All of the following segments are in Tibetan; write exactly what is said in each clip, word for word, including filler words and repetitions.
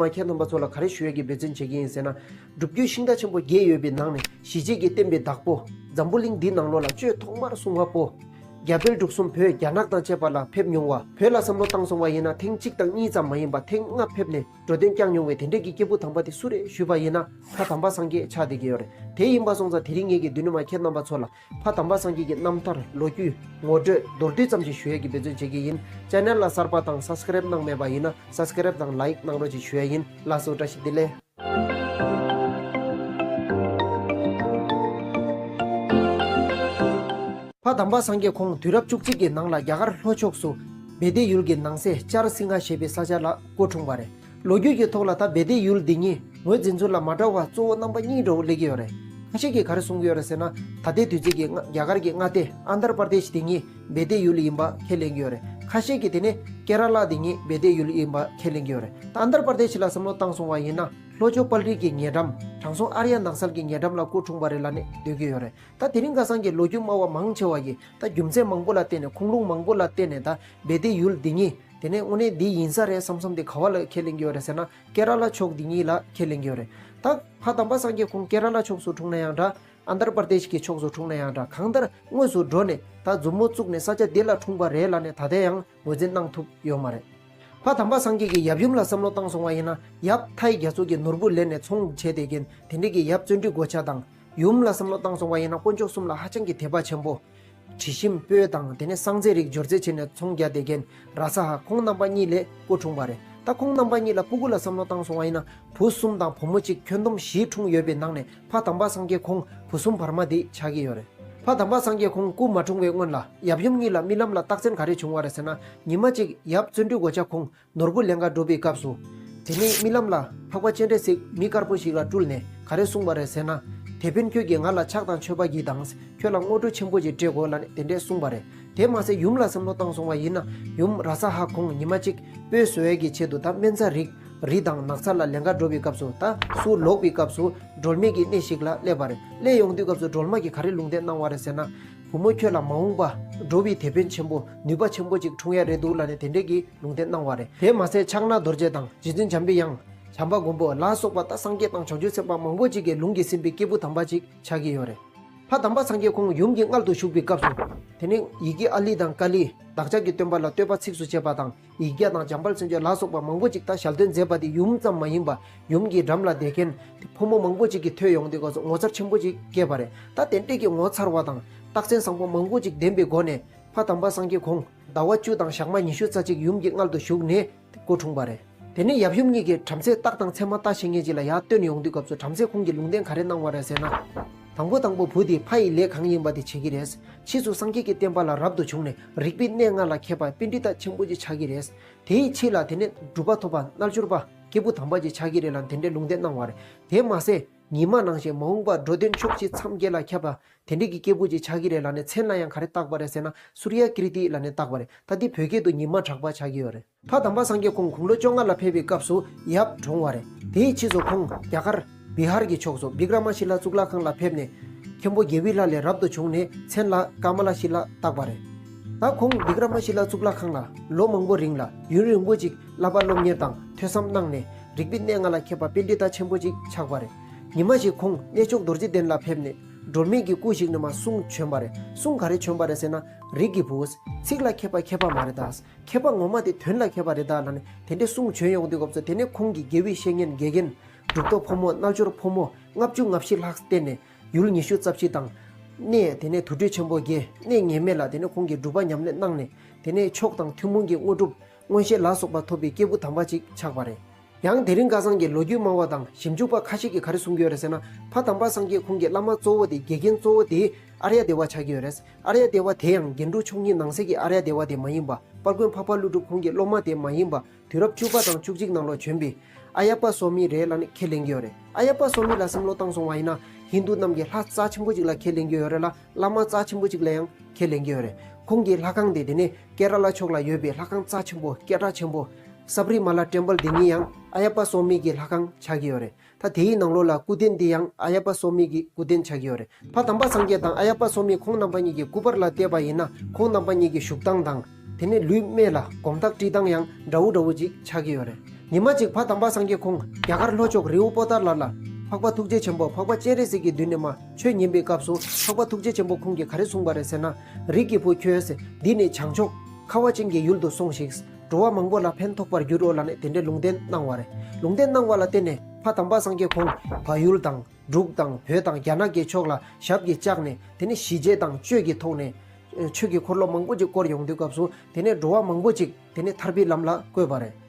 ཁྱེད་རྣམ་པ་ཚོ་ལ་ག་རེ་ཞུ་ཡ་གི་འབད་བརྩོན་བྱེད་ཀྱི་ཡིན་ཟེར་ན། སྒྲུབ་བརྒྱུད་ཤིང་རྟ་ཆེན་པོ་བརྒྱད་ཡོད་པའི་ནང་ནས་ཞི་བྱེད་ཀྱི་བསྟན་པའི་བདག་པོ། འཛམ་བུ་གླིང་འདི་ནང་ལོགས་ལ་གཅོད་ཐོག་མར་གསུང་བ་པོ། རྒྱ་བལ་འབྲུག་གསུམ་བོད་རྒྱ་ནག་དང་བཅས་པ་ལ་ཕེབས་མྱོང་བ། བོད་ལ་བསམ་བློ་བཏང་སོང་བ་ཡིན་ན་ཐེངས་གཅིག་དང་གཉིས་ཙམ་མ་ཡིན་པ་ཐེངས་ལྔ་ཕེབས་ནས་འགྲོ་དོན་བསྐྱངས་མྱོང་བའི་དེ་འདྲས་ཀྱི་སྐྱེས་བུ་དམ་པ་དེ་སུ་རེད་ཞུས་པ་ཡིན་ན་ཕ་དམ་པ་སངས་རྒྱས་ཆགས་བསྡད་ཀྱི་ཡོད་རེད། དེ་ཡིན་པ་སོང་ཙང་དེ་རིང་ངེད་ཀྱིས་མདུན་ནས་མ་ཁྱེད་རྣམ་པ་ཚོ་ལ་ཕ་དམ་པ་སངས་རྒྱས་ཀྱི་རྣམ་ཐར་ལོ་རྒྱུས་ངོ་སྤྲོད་མདོར་བསྡུས་ཙམ་ཞིག་ཞུ་ཡས་ཀྱི་འབད་བརྩོན་བྱེད་ཀྱི་ཡིན། ཅེ་ནལ་ལ་གསར་པ་དང་སབ་སི་ཀ་རེབ་གནང་མེད་པ་ཡིན་ན་སབ་སི་ཀ་རེབ་དང་ལའིག་གནང་རོགས་ཅིག་ཞུ་ཡས་ཡིན། ལགས་སོ། བཀྲ་ཤིས་བདེ་ལེགས། ཕ་དམ་པ་སངས་རྒྱས་ཁོང་དུས་རབས་བཅུ་གཅིག་གི་ནང་ལ་རྒྱ་གར་ལྷོ་ཕྱོགས་སུ་བེ་ཏའི་ཡུལ་གྱི་ནང་གསེས་ཅར་སིང་ཧ་ཞེས་པའི་ས་ཆ་ལ་སྐུ་འཁྲུངས་པ་རེད། ལོ་རྒྱུས་ཀྱི་ཐོག་ལ་ད་བེ་ཏའི་ཡུལ་འདི་ཉིད་ངོས་འཛིན་ཚུལ་ལ་མ་འདྲ་བ་གཙོ་བོ་རྣམ་པ་གཉིས་འདྲ་བོ་སླེབས་ཀྱི་ཡོད་རེད། ཁ་ཤས་ཀྱིས་ག་རེ་གསུང་གི་ཡོད་རེད་ཟེར་ན། ད་ལྟའི་དུས་ཚོད་ཀྱི་རྒྱ་གར་གྱི་མངའ་སྡེ་ཨན་དར་པར་དེཤ་འདི་ཉིད་བེ་ཏའི་ཡུལ་ཡིན་པ་ཁས་ལེན་གྱི་ཡོད་རེད། ཁ་ཤས་ཀྱིས་དེ་ནི་ཀེ་ར་ལ་འདི་ཉིད་བེ་ཏའི་ཡུལ་ཡིན་པ་ཁས་ལེན་གྱི་ཡོད་རེད། ད་ཨན་དར་པར་དེཤ་ལ་བསམ་བློ་བཏང་སོང་བ་ཡིན་ན་ལྷོ་ཕྱོགས་པཱལ་རིགས་ཀྱི་ཉེ་འགྲམ་དྲང་སྲོང་ཨར་ཡ་ནགས་ཚལ་གྱི་ཉེ་འགྲམ་ལ་སྐུ་འཁྲུངས་པ་རེད་ལབ་ནས་འདོད་ཀྱི་ཡོད་རེད། ད་དེ་རིང་ཁ་སང་གི་ལོ་རྒྱུས་སྨྲ་བ་མང་ཆེ་བ་ཡིས་ད་རྒྱུ་མཚན་མང་པོ་ལ་བརྟེན་ནས་ཁུངས་ལུང་མང་པོ་ལ་བརྟེན་ནས་ད་བེ་ཏའི་ཡུལ་འདི་ཉིད་དེ་ནས་དངོས་གནས་འདི་ཡིན་ས་རེད་བསམ་བསམ་དེ་ག་བ་ལ་ཁས་ལེན་གྱི་ཡོད་རེད་ཟེར་ན་ཀེ་ར་ལ་ཕྱོགས་འདི་ཉིད་ལ་ཁས་ལེན་གྱི་ཡོད་རེད། ད་ཕ་དམ་པ་སངས་རྒྱས་ཁོང་ཀེ་ར་ལ་ཕྱོགས་སུ་འཁྲུངས་ན་ཡང་འདྲ། ཨན་དར་པར་དེཤ་གི་ཕྱོགས་སུ་འཁྲུངས་ན་ཡང་འདྲ། གང་ལྟར་དངོས་སུ་འགྲོ་ནས་ད་མཛུབ་མོ་བཙུགས་ནས་ས་ཆ་འདི་ལ་འཁྲུངས་པ་རེད་ལབ་ནས་ད་ལྟ་ཡང་ངོས་འཛིན་གནང་ཐུབ་ཡོད་མ་རེད། ཕ་དམ་པ་སངས་རྒྱས་ཀྱི་ཡབ་ཡུམ་ལ་བསམ་བློ་བཏང་སོང་བ་ཡིན་ན་ཡབ་མཐའི་རྒྱ་མཚོ་གི་ནོར་བུ་ལེན་ནས་ཚོང་བྱས་བསྡད་མཁན་དེ་འདྲས་ཀྱི་ཡབ་བརྩོན་འགྲུས་གོ་ཆ་དང་། ཡུམ་ལ་བསམ་བློ་བཏང་སོང་བ་ཡིན་ན་དཀོན་མཆོག་གསུམ་ལ་ཧ་ཅང་གི་དད་པ་ཆེན་པོ། དྲི་ཞིམ་སྤོས་དང་དེ་ནས་བསང་རྫས་རིགས་སྦྱོར་རྫས་བྱས་ནས་ཚོང་རྒྱག་བསྡད་མཁན་ར་ས་ཧ་ཁོང་རྣམ་པ་གཉིས་ལས་སྐུ་འཁྲུངས་པ་རེད། ད་ཁོང་རྣམ་པ་གཉིས་ལ་སྤུ་གུ་ལ་བསམ་བློ་བཏང་སོང་བ་ཡིན་ན་བུ་གསུམ་དང་བུ་མོ་གཅིག་ཁྱོན་བསྡོམས་བཞི་འཁྲུངས་ཡོད་པའི་ནང་ནས་ཕ་དམ་པ་སངས་རྒྱས་ཁོང་བུ་གསུམ་བར་མ་དེ་ཆགས་ཀྱི་ཡོད་རེད། ཕ་དམ་པ་སངས་རྒྱས་ཁོང་སྐུ་མ་འཁྲུངས་པའི་སྔོན་ལ་ཡབ་ཡུམ་གཉིས་ལ་རྨི་ལམ་ལ་རྟགས་མཚན་ག་རེ་བྱུང་བ་རེད་ཟེར་ན། ཉི་མ་གཅིག་ཡབ་བརྩོན་འགྲུས་གོ་ཆ་ཁོང་ནོར་བུ་ལེན་ག་འགྲོ་བའི་སྐབས་སུ། དེ་ནས་རྨི་ལམ་ལ་འཕགས་པ་སྤྱན་རས་གཟིགས་མི་དཀར་པོ་ཞིག་ལ་སྤྲུལ་ནས་ག་རེ་གསུངས་པ་རེད་ཟེར་ན། དེད་དཔོན་ཁྱོད་ཀྱིས་ང་ལ་ཕྱག་དང་མཆོད་པ་གྱིས་དང་། ཁྱོད་ལ་དངོས་གྲུབ་ཆེན་པོ་ཞིག་སྤྲད་དགོས་ལབ་ནས་དེ་འདྲས་གསུངས་པ་རེད། དེ་མ་ཟད་ཡུམ་ལ་བསམ་བློ་བཏང་སོང་བ་ཡིན་ན་ཡུམ་ར་ས་ཧ་ཁོང་ཉི་མ་གཅིག་སྤོས་བཟོ་ཡས་ཀྱི་ཆེད་དུ་ད་སྨན་རྩྭ་རིགས་རི་དང་ནགས་ཚལ་ལ་ལེན་ག་འགྲོ་བའི་སྐབས་སུ་ད་སུ་ལོག་པའི་སྐབས་སུ་སྒྲོལ་མའི་གི་གནས་ཤིག་ལ་སླེབས་པ་རེད། སླེབས་ཡོང་དུས་སྐབས་སུ་སྒྲོལ་མ་གིས་ག་རེ་ལུང་བསྟན་གནང་བ་རེད་ཟེར་ན། བུ་མོ་ཁྱོད་ལ་མ་འོངས་པ་འགྲོ་བའི་དེད་དཔོན་ཆེན་པོ་ནུས་པ་ཆེན་པོ་ཅིག་འཁྲུངས་ཡ་རེད་འདུག་ལབ་ནས་དེ་འདྲས་ཀྱི་ལུང་བསྟན་གནང་བ་རེད། དེ་མ་ཟད་ཕྱག་ན་རྡོ་རྗེ་དང་རྗེ་བཙུན་འཇམ་པའི་དབྱངས། བྱམས་པ་མགོན་པོ་ལ་སོགས་པ་ད་སངས་རྒྱས་དང་བྱང་ཆུབ་སེམས་དཔའ་མང་པོ་ཅིག་གི་ལུང་གིས་ཟིན་པའི་སྐྱེས་བུ་དམ་པ་ཅིག་ཆགས་ཀྱི་ཡོད་རེད། ཕ་དམ་པ་སངས་རྒྱས་ཁོང་ཡུམ་གྱི་མངལ་དུ་བཞུགས་པའི་སྐབས་སུ། དེ་ནས་ཡི་གེ་ཨ་ལི་དང་ཀ་ལི། བདག་ཅག་གི་སྟོན་པ་ལ་བསྟོད་པ་ཚིགས་སུ་བཅད་པ་དང་ཡིག་བརྒྱ་དང་འཇམ་དཔལ་མཚན་བརྗོད་ལ་སོགས་པ་མང་པོ་ཅིག་ད་ཞལ་འདོན་མཛད་པ་དེ་ཡུམ་ཙམ་མ་ཡིན་པ་ཡུམ་གྱི་འགྲམ་ལ་བསྡད་མཁན་དེ་ཕོ་མོ་མང་པོ་ཅིག་གིས་ཐོས་ཡོང་དུས་སྐབས་སུ་ངོ་མཚར་ཆེན་པོ་ཅིག་སྐྱེས་པ་རེད། ད་དེ་འདྲས་ཀྱི་ངོ་མཚར་བ་དང་རྟགས་མཚན་བཟང་པོ་མང་པོ་ཅིག་ལྡན་པའི་སྒོ་ནས་ཕ་དམ་པ་སངས་རྒྱས་ཁོང་ཟླ་བ་བཅུ་དང་ཞག་མ་ཉི་ཤུ་རྩ་གཅིག་ཡུམ་གྱི་མངལ་དུ་ཞུགས་ནས་སྐུ་འཁྲུངས་པ་རེད། དེ་ནས་ཡབ་ཡུམ་གཉིས་ཀྱིས་བྲམ་ཟེ་རྟགས་དང་མཚན་མ་ལྟ་ཤེས་མཁན་ཅིག་ལ་ཡར་བཏོན་ཡོང་དུས་སྐབས་སུ་བྲམ་ཟེ་ཁོང་གིས་ལུང་བསྟན་ག་རེ་གནང་བ་རེད་ཟེར་ན། དང་པོ་དང་པོ་བུ་དེ་ཕ་ཡི་ལས་གང་ཡིན་པ་དེ་བྱེད་ཀྱི་རེད། ཕྱིས་སུ་སངས་རྒྱས་ཀྱི་བསྟན་པ་ལ་རབ་ཏུ་བྱུང་ནས་རིག་པའི་གནས་ལྔ་ལ་མཁས་པ་པཎྜི་ཏ་ཆེན་པོ་ཅིག་ཆགས་ཀྱི་རེད། དེའི་ཕྱིས་ལ་དེ་ནས་གྲུབ་པ་ཐོབ་པ་རྣལ་འབྱོར་པ་སྐྱེས་བུ་དམ་པ་ཅིག་ཆགས་ཀྱི་རེད་ལ་དེ་འདྲའི་ལུང་བསྟན་གནང་བ་རེད། དེ་མ་ཟད་ཉི་མ་ནང་བཞིན་མ་འོངས་པར་འགྲོ་དོན་ཕྱོགས་བཞི་མཚམས་བརྒྱད་ལ་མཁས་པ་དེ་འདྲའི་གི་སྐྱེས་བུ་ཅིག་ཆགས་ཀྱི་རེད་ལ་ནས་མཚན་ལ་ཡང་ག་རེ་བཏགས་པ་རེད་ཟེར་ན་སུརྱ་ཀིརྟི་ལ་ནས་བཏགས་པ་རེད། ད་འདི་བོད་སྐད་དུ་ཉི་མ་གྲགས་པ་ཆགས་ཀྱི་ཡོད་རེད། ཕ་དམ་པ་སངས་རྒྱས་ཁོང་དགུང་ལོ་བཅོ་ལྔ་ལ་ཕེབས་པའི་སྐབས་སུ་ཡབ་གྲོངས་བ་རེད། དེའི་ཕྱིས་སུ་ཁོང་རྒྱ་གར་བི་ཧར་གྱི་ཕྱོགས་སུ་བི་ཀྲ་མ་ཤི་ལ་གཙུག་ལག་ཁང་ལ་ཕེབས་ནས་མཁན་པོ་རྒྱལ་བའི་ལྷ་ལས་རབ་ཏུ་བྱུང་ནས་མཚན་ལ་ཀ་མ་ལ་ཤི་ལ་བཏགས་པ་རེད། ད་ཁོང་བི་ཀྲ་མ་ཤི་ལ་གཙུག་ལག་ཁང་ལ་ལོ་མང་པོ་རིང་ལ་ཡུན་རིང་པོ་ཅིག་བསླབ་པ་སློབ་གཉེར་དང་ཐོས་བསམ་གནང་ནས་རིག་པའི་གནས་ལྔ་ལ་མཁས་པ་པཎྜི་ཏ་ཆེན་པོ་ཅིག་ཆགས་པ་རེད། ཉི་མ་ཞིག་ཁོང་གནས་མཆོག་རྡོ་རྗེ་གདན་ལ་ཕེབས་ནས་སྒྲོལ་མའི་གི་སྐུ་ཞིག་ནས་མ་གསུང་བྱོན་པ་རེད། གསུང་ག་རེ་བྱོན་པ་རེད་ཟེར་ན་རིགས་ཀྱི་བུ། ཚིག་ལ་མཁས་པ་མཁས་པ་མ་རེད་ད། མཁས་པ་ངོ་མ་དེ་དོན་ལ་མཁས་པ་རེད་ད་ལབ་ནས་དེ་འདྲའི་གསུང་བྱོན་ཡོང་དུས་སྐབས་སུ་དེ་ནས་ཁོང་གིས་དགེ་བའི་བཤེས་གཉེན་དགེ་རྒན་གྲུབ་ཐོབ་ཕོ་མོ་རྣལ་འབྱོར་ཕོ་མོ་ལྔ་བཅུ་ང་བཞི་ལྷག་བསྟེན་ནས་ཡུལ་ཉི་ཤུ་རྩ་བཞི་དང་། གནས་དེ་ནས་དུར་ཁྲོད་ཆེན་པོ་བརྒྱད་གནས་ངེས་མེད་ལ་དེ་ནས་ཁོང་གིས་སྒྲུབ་པ་ཉམས་ལེན་གནང་ནས་དེ་ནས་མཆོག་དང་ཐུན་མོང་གི་དངོས་གྲུབ་མངོན་ཤེས་ལ་སོགས་པ་ཐོབ་པའི་སྐྱེས་བུ་དམ་པ་ཅིག་ཆགས་པ་རེད། ཡང་དེ་རིང་ཁ་སང་གི་ལོ་རྒྱུས་སྨྲ་བ་དང་ཞིབ་འཇུག་པ་ཁ་ཤས་ཀྱིས་ག་རེ་གསུང་གི་ཡོད་རེད་ཟེར་ན། ཕ་དམ་པ་སངས་རྒྱས་ཁོང་གི་བླ་མ་གཙོ་བོ་དེ་དགེ་རྒན་གཙོ་བོ་དེ་ཨརྱ་དེ་བ་ཆགས་ཀྱི་ཡོད་རེད། ཨརྱ་དེ་བ་དེ་ཡང་རྒྱན་དྲུག་མཆོག་གཉིས་ནང་གསེས་ཀྱི་ཨརྱ་དེ་བ་དེ་མ་ཡིན་པ། དཔལ་མགོན་འཕགས་པ་ཀླུ་སྒྲུབ་ཁོང་གི་སློབ་མ་དེ་མ་ཡིན་པ། དུས་རབས་བཅུ་པ་དང་བཅུ་གཅིག་ནང་ལོགས་བྱོན་པའི་ཨ་ཡ་པ་སོ་མི་རེད་ལབ་ནས་ཁས་ལེན་གྱི་ཡོད་རེད། ཨ་ཡ་པ་སོ་མི་ལ་བསམ་བློ་བཏང་སོང་བ་ཡིན་ན་ཧིན་དུ་རྣམས་ཀྱི་ལྷ་རྩ་ཆེན་པོ་ཅིག་ལ་ཁས་ལེན་གྱི་ཡོད་རེད་ལ་བླ་མ་རྩ་ཆེན་པོ་ཅིག་ལ་ཡང་ཁས་ལེན་གྱི་ཡོད་རེད། ཁོང་གི་ལྷ་ཁང་དེ་དེ་ནས་ཀེ་ར་ལ་ཕྱོགས་ལ་ཡོད་པའི་ལྷ་ཁང་རྩ་ཆེན་པོ་སྐད་གྲགས་ཆེན་པོ་སབ་རི་མ་ལ་ཊེམ་པལ་དེ་ཉིད་ཡང་ཨ་ཡ་པ་སོ་མི་གི་ལྷ་ཁང་ཆགས་ཀྱི་ཡོད་རེད། ད་དེའི་ནང་ལོགས་ལ་སྐུ་རྟེན་འདི་ཡང་ཨ་ཡ་པ་སོ་མི་གི་སྐུ་རྟེན་ཆགས་ཀྱི་ཡོད་རེད། ཕ་དམ་པ་སངས་རྒྱས་དང་ཨ་ཡ་པ་སོ་མི་ཁོང་རྣམ་པ་གཉིས་ཀྱི་སྐུ་པར་ལ་བལྟས་པ་ཡིན་ན་ཁོང་རྣམ་པ་གཉིས་ཀྱི་བཞུགས་སྟངས་དང་དེ་ནས་ལུས་སྨད་ལ་སྒོམ་ཐག་དཀྲི་སྟངས་ཡང་འདྲ་བོ་འདྲ་བོ་ཅིག་ཆགས་ཀྱི་ཡོད་རེད། ཉི་མ་གཅིག་ཕ་དམ་པ་སངས་རྒྱས་ཁོང་རྒྱ་གར་ལྷོ་ཕྱོགས་རི་བོ་པོ་ཏཱ་ལ་ལ་འཕགས་པ་ཐུགས་རྗེ་ཆེན་པོ་འཕགས་པ་སྤྱན་རས་གཟིགས་ཀྱི་མདུན་ནས་མར་ཆོས་ཉན་པའི་སྐབས་སུ་འཕགས་པ་ཐུགས་རྗེ་ཆེན་པོ་ཁོང་གིས་ག་རེ་གསུངས་པ་རེད་ཟེར་ན། རིགས་ཀྱི་བུ་ཁྱོད། འདི་ནི་བྱང་ཕྱོགས་ཁ་བ་ཅན་གྱི་ཡུལ་དུ་སོང་ཞིག། འགྲོ་བ་མང་པོ་ལ་ཕན་ཐོགས་པར་འགྱུར་རོ་ལབ་ནས་དེ་འདྲའི་ལུང་བསྟན་གནང་བ་རེད། ལུང་བསྟན་གནང་བ་ལ་བརྟེན་ནས་ཕ་དམ་པ་སངས་རྒྱས་ཁོང་བལ་ཡུལ་དང་། འབྲུག་དང་བོད་དང་རྒྱ་ནག་གི་ཕྱོགས་ལ་ཞབས་ཀྱིས་བཅགས་ནས། དེ་ནས་ཞི་བྱེད་དང་གཅོད་ཀྱི་ཐོག་ནས་ཆོས་ཀྱི་འཁོར་ལོ་མང་པོ་ཅིག་བསྐོར་ཡོང་དུས་སྐབས་སུ། དེ་ནས་འགྲོ་བ་མང་པོ་ཅིག་དེ་ནས་ཐར་པའི་ལམ་ལ་བཀོད་པ་རེད།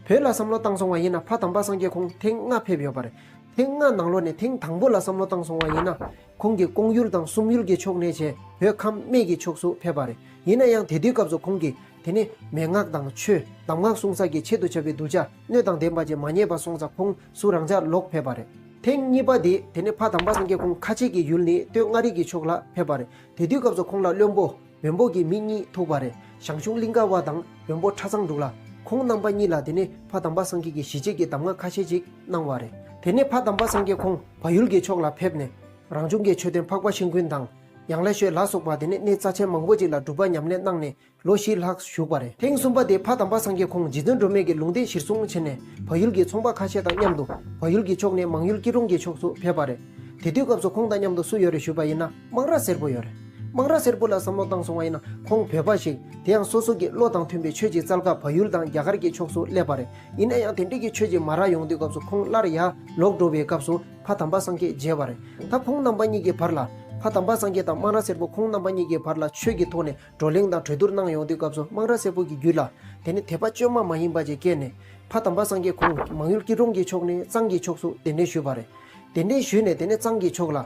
བོད་ལ་བསམ་བློ་བཏང་སོང་བ་ཡིན་ན། ཕ་དམ་པ་སངས་རྒྱས་ཁོང་ཐེངས་ལྔ་ཕེབས་ཡོད་པ་རེད། ཐེངས་ལྔ་ནང་ལོགས་ནས་ཐེངས་དང་པོ་ལ་བསམ་བློ་བཏང་སོང་བ་ཡིན་ན། ཁོང་གིས་ཀོང་ཡུལ་དང་སུམ་ཡུལ་གྱི་ཕྱོགས་ནས་བྱས། བོད་ཁམས་སྨད་ཀྱི་ཕྱོགས་སུ་ཕེབས་པ་རེད། ཡིན་ན་ཡང་དེ་དུས་སྐབས་སུ་ཁོང་གིས་དེ་ནས་མན་ངག་དང་ཆོས། གདམས་ངག་གསུང་ས་གི་ཆེད་དུ་བྱ་བའི་གདུལ་བྱ་སྣོད་དང་ལྡན་པ་ཅིག་མ་རྙེད་པ་སོང་ཙང་། ཁོང་སུ་རང་ཅག་ལོག་ཕེབས་པ་རེད། ཐེངས་གཉིས་པ་དེ་དེ་ནས་ཕ་དམ་པ་སངས་རྒྱས་ཁོང་ཁ་ཆེ་གི་ཡུལ་ནས་སྟོད་མངའ་རིས་ཀྱི་ཕྱོགས་ལ་ཕེབས་པ་རེད། དེ་དུས་སྐབས་སུ་ཁོང་ལ་བློན་པོ་བོན་པོ་གི་མི་གཉིས་ཐུག་པ་རེད། ཞང་ཞུང་གླིང་ག་བ་དང་བོན་པོ་ཁྲ་ཚང་འབྲུག་ལ། ཁོང་རྣམ་པ་གཉིས་ལ་དེ་ནས་ཕ་དམ་པ་སངས་རྒྱས་ཀྱིས་ཞི་བྱེད་ཀྱི་གདམས་ངག་ཁ་ཤས་ཅིག་གནང་བ་རེད། དེ་ནས་ཕ་དམ་པ་སངས་རྒྱས་ཁོང་བལ་ཡུལ་གྱི་ཕྱོགས་ལ་ཕེབས་ནས། རང་བྱུང་གི་མཆོད་རྟེན་འཕགས་པ་ཤིང་ཀུན་དང་། ཡང་ལེ་ཤོད་ལ་སོགས་པ་དེ་ནས་གནས་རྩ་ཆེན་མང་པོ་ཅིག་ལ་སྒྲུབ་པ་ཉམས་ལེན་གནང་ནས། ལོ་བཞི་ལྷག་བཞུགས་པ་རེད། ཐེངས་གསུམ་པ་དེ་ཕ་དམ་པ་སངས་རྒྱས་ཁོང་རྗེ་བཙུན་སྒྲོལ་མ་གི་ལུང་བསྟན་གཞིར་བཟུང་བྱས་ནས། བལ་ཡུལ་གྱི་ཚོང་པ་ཁ་ཤས་དང་མཉམ་དུ་བལ་ཡུལ་གྱི་ཕྱོགས་ནས་མང་ཡུལ་སྐྱིད་གྲོང་གི་ཕྱོགས་སུ་ཕེབས་པ་རེད། དེ་དུས་སྐབས་སུ་ཁོང་དང་མཉམ་དུ་སུ་ཡོད་རེད་ཞུས་པ་ཡིན་ན། སྨང་ར་སེར་པོ་ཡོད་རེད། སྨང་ར་སེར་པོ་ལ་བསམ་བློ་བཏང་སོང་བ་ཡིན་ན། ཁོང་བོད་པ་ཞིག། དེ་ཡང་སོ་སོ་གི་བློ་དང་མཐུན་པའི་ཆོས་ཀྱི་རྩལ་ཁ་བལ་ཡུལ་དང་རྒྱ་གར་གྱི་ཕྱོགས་སུ་སླེབས་པ་རེད། ཡིན་ན་ཡང་དེ་འདྲའི་གི་ཆོས་ཀྱི་མ་རག་ཡོང་དུས་སྐབས་སུ་ཁོང་སླར་ཡར་ལོག་འགྲོ་བའི་སྐབས་སུ་ཕ་དམ་པ་སངས་རྒྱས་མཇལ་བ་རེད། ད་ཁོང་རྣམ་པ་གཉིས་ཀྱི་བར་ལ། ཕ་དམ་པ་སངས་རྒྱས་དང་སྨང་ར་སེར་པོ་ཁོང་རྣམ་པ་གཉིས་ཀྱི་བར་ལ་ཆོས་ཀྱི་ཐོག་ནས་བགྲོ་གླེང་དང་གྲོས་བསྡུར་གནང་ཡོང་དུས་སྐབས་སུ། སྨང་ར་སེར་པོ་གི་རྒྱུད་ལ་དེ་ནས་དད་པ་བཅོས་མ་མ་ཡིན་པ་ཅིག་སྐྱེས་ནས། ཕ་དམ་པ་སངས་རྒྱས་ཁོང་མང་ཡུལ་སྐྱིད་གྲོང་གི་ཕྱོགས་ནས་གཙང་གི་ཕྱོགས་སུ་གདན་འདྲེན་ཞུས་པ་རེད། གདན་འདྲེན་ཞུས་ནས་དེ་ནས་གཙང་གི་ཕྱོགས་ལ།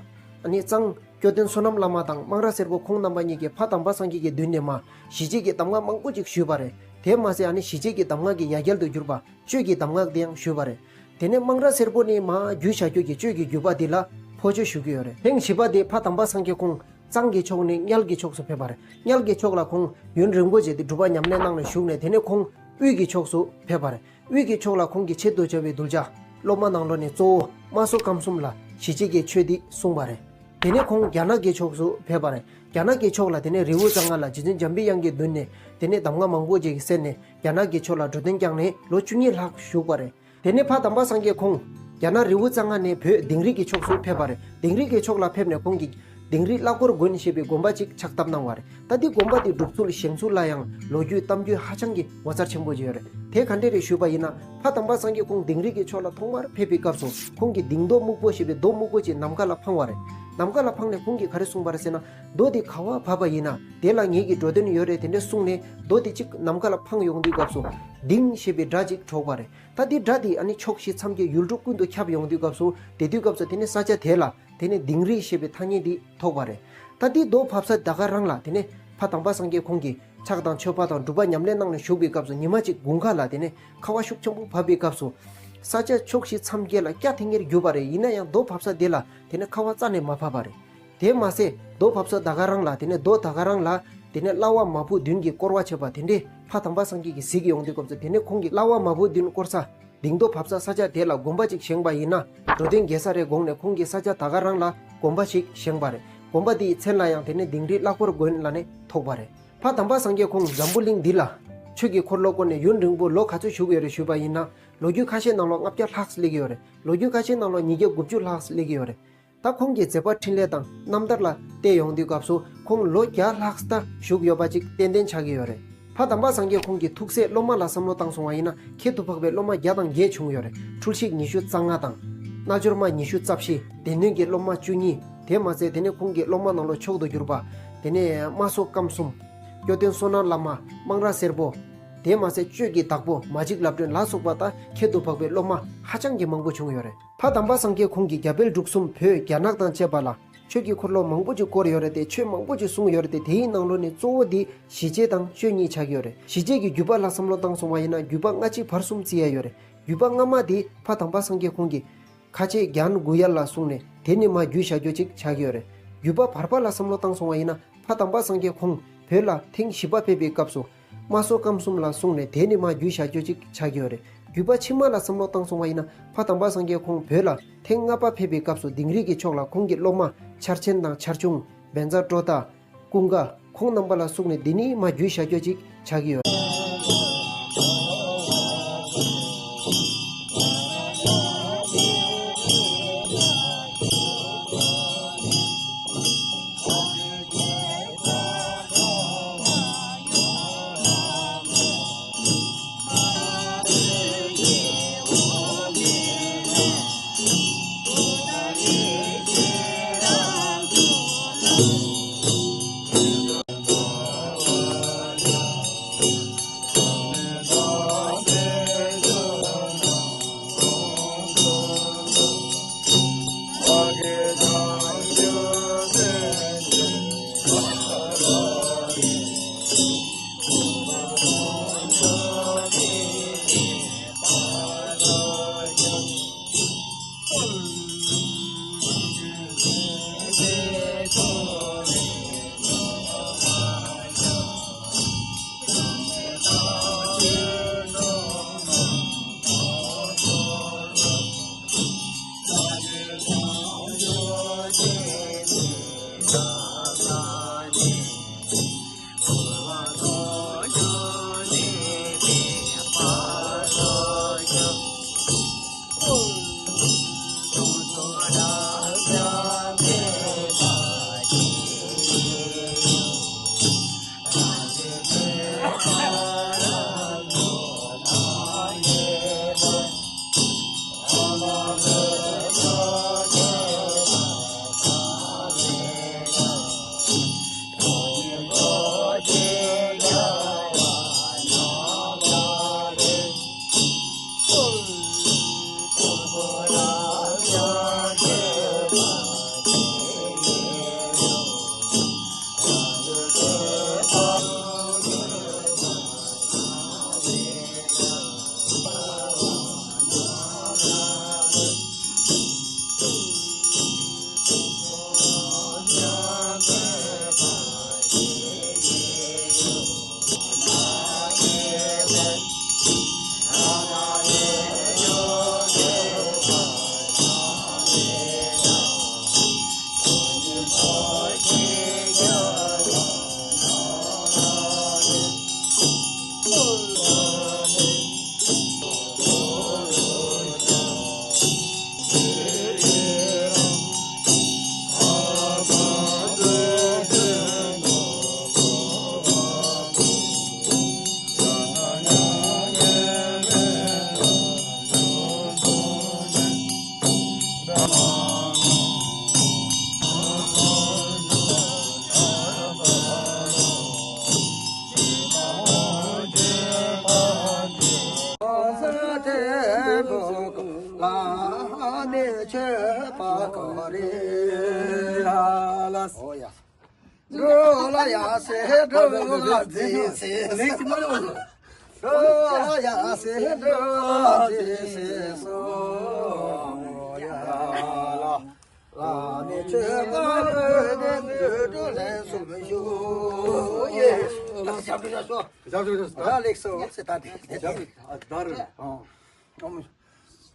ཨ་ནི་གཙང་སྐྱོ་སྟོན་བསོད་ནམས་བླ་མ་དང་སྨང་ར་སེར་པོ་ཁོང་རྣམ་པ་གཉིས་ཀྱིས་ཕ་དམ་པ་སངས་རྒྱས་ཀྱི་མདུན་ནས་མར་ཞི་བྱེད་ཀྱི་གདམས་ངག་མང་པོ་ཅིག་ཞུས་པ་རེད། དེ་མ་ཟད་ཨ་ནི་ཞི་བྱེད་ཀྱི་གདམས་ངག་གི་ཡ་གྱལ་དུ་གྱུར་པ་གཅོད་ཀྱི་གདམས་ངག་དེ་ཡང་ཞུས་པ་རེད། དེ་ནས་སྨང་ར་སེར་པོ་ནས་མར་བརྒྱུད་བྱ་རྒྱུད་ཀྱི་གཅོད་ཀྱི་བརྒྱུད་པ་འདི་ལ་ཕོ་ཆོས་ཞུ་གི་ཡོད་རེད། ཐེངས་བཞི་པ་དེ་ཕ་དམ་པ་སངས་རྒྱས་ཁོང་གཙང་གི་ཕྱོགས་ནས་དམྱལ་གྱི་ཕྱོགས་སུ་ཕེབས་པ་རེད། དམྱལ་གྱི་ཕྱོགས་ལ་ཁོང་ཡུན་རིང་པོ་བྱས་ཏེ་སྒྲུབ་པ་ཉམས་ལེན་གནང་ནས་བཞུགས་ནས། དེ་ནས་ཁོང་དབུས་ཀྱི་ཕྱོགས་སུ་ཕེབས་པ་རེད། དབུས་ཀྱི་ཕྱོགས་ལ་ཁོང་གི་ཆེད་དུ་བྱ་བའི་གདུལ་བྱ་སློབ་མ་ནང་ལོགས་ནས་གཙོ་བོ་རྨ་སོ་ཀམ་གསུམ་ལ་ཞི་བྱེད་ཀྱི་ཆོས་འདི་གསུངས་པ་རེད། དེ་ནས་ཁོང་རྒྱ་ནག་གི་ཕྱོགས་སུ་ཕེབས་པ་རེད། རྒྱ་ནག་གི་ཕྱོགས་ལ་དེ་ནས་རི་བོ་རྩེ་ལྔ་ལ་རྗེ་བཙུན་འཇམ་པའི་དབྱངས་ཀྱི་མདུན་ནས་དེ་ནས་གདམས་ངག་མང་པོ་ཅིག་གསན་ནས། རྒྱ་ནག་གི་ཕྱོགས་ལ་འགྲོ་དོན་བསྐྱངས་ནས་ལོ་བཅུ་གཉིས་ལྷག་བཞུགས་པ་རེད། དེ་ནས་ཕ་དམ་པ་སངས་རྒྱས་ཁོང་རྒྱ་ནག་རི་བོ་རྩེ་ལྔ་ནས་བོད་དིང་རི་གི་ཕྱོགས་སུ་ཕེབས་པ་རེད། དིང་རི་གི་ཕྱོགས་ལ་ཕེབས་ནས་ཁོང་གིས་དིང་རི་གླང་འཁོར་དགོན་ཞེས་པའི་དགོན་པ་ཅིག་ཕྱག་བཏབ་གནང་བ་རེད། ད་འདི་དགོན་པ་འདི་སྒྲུབ་ཚུལ་བཞེངས་ཚུལ་ལ་ཡང་ལོ་རྒྱུས་གཏམ་རྒྱུད་ཧ་ཅང་གི་ངོ་མཚར་ཆེན་པོ་ཅིག་ཡོད་རེད། དེ་ག་འདྲས་རེད་ཞུས་པ་ཡིན་ན། ཕ་དམ་པ་སངས་རྒྱས་ཁོང་དིང་རི་གི་ཕྱོགས་ལ་ཐོག་མར་ཕེབས་པའི་སྐབས་སུ་ཁོང་གིས་དིང་རྡོ་སྨུག་པོ་ཞེས་པའི་རྡོ་སྨུག་པོ་ཅིག་ནམ་མཁའ་ལ་འཕངས་པ་རེད། ནམ་མཁའ་ལ་འཕངས་ནས་ཁོང་གིས་ག་རེ་གསུངས་པ་རེད་ཟེར་ན། རྡོ་འདི་ག་པར་བབས་པ་ཡིན་ན་དེ་ལ་ངེད་ཀྱི་འགྲོ་དོན་ཡོད་རེད། དེ་འདྲས་གསུངས་ནས་རྡོ་འདི་གཅིག་ནམ་མཁའ་ལ་འཕངས་ཡོང་དུས་སྐབས་སུ། ལྡིང་ཞེས་པའི་སྒྲ་ཅིག་སྒྲོག་པ་རེད། ད་འདི་སྒྲ་འདི་ཨ་ནི་ཕྱོགས་བཞི་མཚམས་བརྒྱད་ཡུལ་གྲུ་ཀུན་ཏུ་ཁྱབ་ཡོང་དུས་སྐབས་སུ། དེ་དུས་སྐབས་སུ་དེ་ནི་ས་ཆ་དེ་ལ་དེ་ནི་དིང་རི་ཞེས་པའི་ཐ་སྙད་འདི་ཐོགས་པ་རེད། ད་འདི་རྡོ་བབས་ས་ད་ག་རང་ལ་དེ་ནི་ཕ་དམ་པ་སངས་རྒྱས་ཁོང་གིས་ཕྱག་དང་མཆོད་པ་དང་སྒྲུབ་པ་ཉམས་ལེན་གནང་ནས་བཞུགས་པའི་སྐབས་སུ། ཉི་མ་གཅིག་དགུན་ཁ་ལ་དེ་ནི་ཁ་བ་ཤུགས་ཆེན་པོ་བབས་པའི་སྐབས་སུ། ས་ཆ་ཕྱོགས་བཞི་མཚམས་བརྒྱད་ལ་སྐྱ་ཐིང་ངེར་གྱུར་པ་རེད། ཡིན་ན་ཡང་རྡོ་བབས་ས་དེ་ལ་དེ་ནི་ཁ་བ་རྩ་ནས་མ་བབས་པ་རེད། དེ་མ་ཟད་རྡོ་བབས་ས་ད་ག་རང་ལ་དེ་ནས་རྡོ་ད་ག་རང་ལ་དེ་ནས་གླ་བ་མ་བུ་བདུན་གྱིས་བསྐོར་བ་བྱས་པ་དེ་འདྲས་ཕ་དམ་པ་སངས་རྒྱས་ཀྱིས་གཟིགས་ཡོང་དུས་སྐབས་སུ། དེ་ནས་ཁོང་གིས་གླ་བ་མ་བུ་བདུན་བསྐོར་ས་ལྡིང་རྡོ་བབས་ས་ས་ཆ་དེ་ལ་དགོན་པ་ཅིག་བཞེངས་པ་ཡིན་ན་འགྲོ་དོན་རྒྱས་ས་རེད་དགོངས་ནས། ཁོང་གིས་ས་ཆ་ད་ག་རང་ལ་དགོན་པ་ཞིག་བཞེངས་པ་རེད། དགོན་པ་དེའི་མཚན་ལ་ཡང་དེ་ནས་དིང་རི་གླང་འཁོར་དགོན་ལབ་ནས་ཐོགས་པ་རེད། ཕ་དམ་པ་སངས་རྒྱས་ཁོང་འཛམ་བུ་གླིང་འདི་ལ་ཆོས་ཀྱི་འཁོར་ལོ་བསྐོར་ནས་ཡུན་རིང་པོ་ལོ་ག་ཚོད་བཞུགས་ཡོད་རེད་ཞུས་པ་ཡིན་ན། ལོ་རྒྱུས་ཁ་ཤས་ནང་ལོགས་ལྔ་བརྒྱ་ལྷག་སླེབས་ཀྱི་ཡོད་རེད། ལོ་རྒྱུས་ཁ་ཤས་ནང་ལོགས་ཉིས་བརྒྱ་དགུ་བཅུ་ལྷག་སླེབས་ཀྱི་ཡོད་རེད། ད་ཁོང་གི་མཛད་པ་འཕྲིན་ལས་དང་རྣམ་ཐར་ལ་བལྟས་ཡོང་དུས་སྐབས་སུ། ཁོང་ལོ་བརྒྱ་ལྷག་ཙམ་བཞུགས་ཡོད་པ་ཅིག་ཏན་ཏན་ཆགས་ཀྱི་ཡོད་རེད། ཕ་དམ་པ་སངས་རྒྱས་ཁོང་གི་ཐུགས་སྲས་སློབ་མ་ལ་བསམ་བློ་བཏང་སོང་བ་ཡིན་ན། ཁྱད་དུ་འཕགས་པའི་སློབ་མ་བརྒྱ་དང་བརྒྱད་བྱུང་ཡོད་རེད། འཁྲུལ་ཞིག་ཉི་ཤུ་རྩ་ལྔ་དང་། རྣལ་འབྱོར་མ་ཉི་ཤུ་རྩ་བཞི། སྡེ་སྣོད་ཀྱི་སློབ་མ་བཅུ་གཉིས། དེ་མ་ཟད་དེ་ནས་ཁོང་གི་སློབ་མ་ནང་ལོགས་མཆོག་ཏུ་གྱུར་པ། དེ་ནས་རྨ་སོ་སྐམ་གསུམ། སྐྱོ་སྟོན་བསོད་ནམས་བླ་མ། སྨང་ར་སེར་པོ། དེ་མ་ཟད་གཅོད་ཀྱི་བདག་པོ་མ་འཇིགས་ལབ་སྒྲོན་ལ་སོགས་པ་དང་ཁྱད་དུ་འཕགས་པའི་སློབ་མ་ཧ་ཅང་གི་མང་པོ་བྱུང་ཡོད་རེད། ཕ་དམ་པ་སངས་རྒྱས་ཁོང་གིས་རྒྱ་བལ་འབྲུག་གསུམ་བོད་རྒྱ་ནག་དང་བཅས་པ་ལ་ཆོས་ཀྱི་འཁོར་ལོ་མང་པོ་ཅིག་བསྐོར་ཡོད་རེད་དེ། ཆོས་མང་པོ་ཅིག་གསུངས་ཡོད་རེད་དེ། དེའི་ནང་ལོགས་ནས་གཙོ་བོ་འདི་ཞི་བྱེད་དང་གཅོད་གཉིས་ཆགས་ཀྱི་ཡོད་རེད། ཞི་བྱེད་ཀྱི་བརྒྱུད་པ་ལ་བསམ་བློ་བཏང་སོང་བ་ཡིན་ན། བརྒྱུད་པ་སྔ་ཕྱི་བར་གསུམ་བརྩི་ཡ་ཡོད་རེད། བརྒྱུད་པ་སྔ་མ་འདི་ཕ་དམ་པ་སངས་རྒྱས་ཁོང་གིས་ཁ་ཆེ་རྒྱན་གུ་ཡལ་ལ་གསུངས་ནས་དེ་ནས་མར་བརྒྱུད་བཞག་རྒྱུ་ཅིག་ཆགས་ཀྱི་ཡོད་རེད། བརྒྱུད་པ་བར་པ་ལ་བསམ་བློ་བཏང་སོང་བ་ཡིན་ན། ཕ་དམ་པ་སངས་རྒྱས་ཁོང་བོད་ལ་ཐེངས་བཞི་པ་ཕེབས་པའི་སྐབས་སུ། རྨ་སོ་སྐམ་གསུམ་ལ་གསུངས་ནས་དེ་ནས་མར་བརྒྱུད་བཞག་རྒྱུ་ཅིག་ཆགས་ཀྱི་ཡོད་རེད། བརྒྱུད་པ་ཕྱི་མ་ལ་བསམ་བློ་བཏང་སོང་བ་ཡིན་ན། ཕ་དམ་པ་སངས་རྒྱས་ཁོང་བོད་ལ་ཐེངས་ལྔ་པ་ཕེབས་པའི་སྐབས་སུ། དིང་རི་གི་ཕྱོགས་ལ་ཁོང་གི་སློབ་མ་ཆར་ཆེན་དང་ཆར་ཆུང་། བཛྲ་ཀྲོ་དྷ། ཀུན་དགའ། ཁོང་རྣམ་པ་ལ་གསུངས་ནས་འདི་ནས་མར་བརྒྱུད་བཞག་རྒྱུ་ཅིག་ཆགས་ཀྱི་ཡོད། འགྲོ་ལ་ཡ་སེ་འགྲོ་ལ་ཟེར་སེ་འགྲོ་ལ་ཡ་སེ་འགྲོ་ལ་ཟེར་སེ་སོ་ཡ་ལ་ལ་ནི་ཆོས་པ་ནི་འགྲོ་ལ་སོ་མི་ཞུ་ཡེ། ཞབས་ཞུ་ཞབས་ཞུ། ད་ལེགས་སོ་ཟེར་ད་དེ་ཞབས་ཞུ་ཨ་ད་རེད། ཨོ།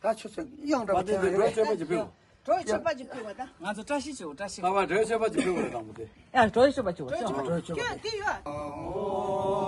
ད་ཆུ་ཚོད་གཡང་འདྲ་པོ་ད་དེ་ཆེ་འགྲོ་ཆོས་པ་ཅིག་ཕུལ། གྲོ་ཆོས་པ་ཅིག་ཕུལ་བ་ད། ང་ཚོ་བཀྲ་ཤིས་ཆེ་བོ་བཀྲ་ཤིས། ཨ་བ་གྲོ་ཆོས་པ་ཅིག་ཕུལ་བ་དང་པོ་དེ། ཡ་གྲོ་ཆོས་པ་ཅིག་བ་ཆོས། གྲོ་ཆོས་པ་ཅིག་དེ་ཡོད།